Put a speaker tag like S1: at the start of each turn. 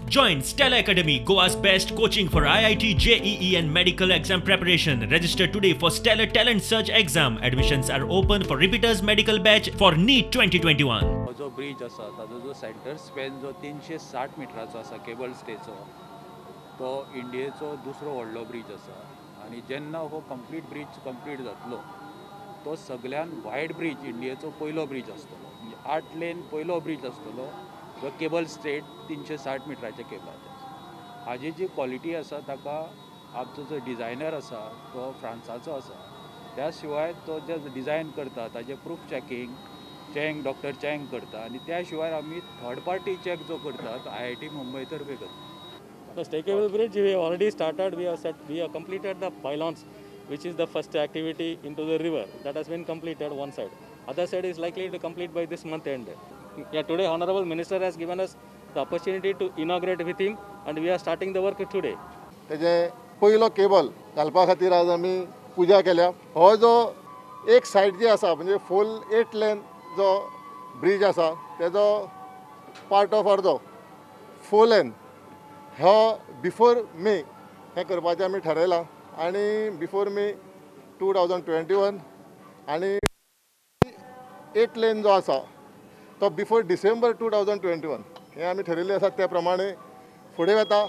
S1: Join Stellar Academy, Goa's best coaching for IIT, JEE and medical exam preparation. Register today for Stellar Talent Search exam. Admissions are open for repeaters medical batch for NEET 2021.
S2: हो जो bridge आसा ताजो जो centre span जो 360 मिटराचो आसा cable स्टेचो, तो इंडियेचो दुसरो व्हडलो ब्रीज आसा. आनी जेन्ना हो कंप्लीट ब्रीज कंप्लीट जातलो तो सगळ्यान वायड ब्रीज इंडियेचो पयलो ब्रीज आसतलो, म्हणजे 8 लेन पयलो ब्रीज आसतलो जो केबल स्ट्रेट 360 मिटराच्या केबलाचेर. हाजी जी क्वॉलिटी आसा ताका आमचो जो डिझायनर आसा तो फ्रांसाचो आसा. त्या शिवाय तो जे डिझायन करता ताजें proof checking Chang doctor Chang करता आनी त्या शिवाय आमी थर्ड पार्टी चॅक जो करता तो IIT Mumbai तर्फे करता.
S3: The stay cable bridge we have already started. We have completed the pylons, which is the first activity into the river. That has been completed one side. Other side is likely to complete by this month end. Yeah, today Honorable Minister has given us the opportunity to inaugurate with him, and we are starting the work today.
S4: तेजे पयलो cable घालपा खातीर आज आमी पुजा केल्या. हो जो एक सायड जी आसा म्हणजे फूल 8 लेन जो ब्रीज आसा तेजो पार्ट ऑफ अर्दो 4 लेन हो बिफोर मे हें करपाचें आमी ठरयलां आनी बिफोर मे 2021 आनी 8 लेन जो आसा तो बिफोर डिसेंबर 2021 हें आमी ठरयल्लें आसा. त्या प्रमाणे फुडें वता.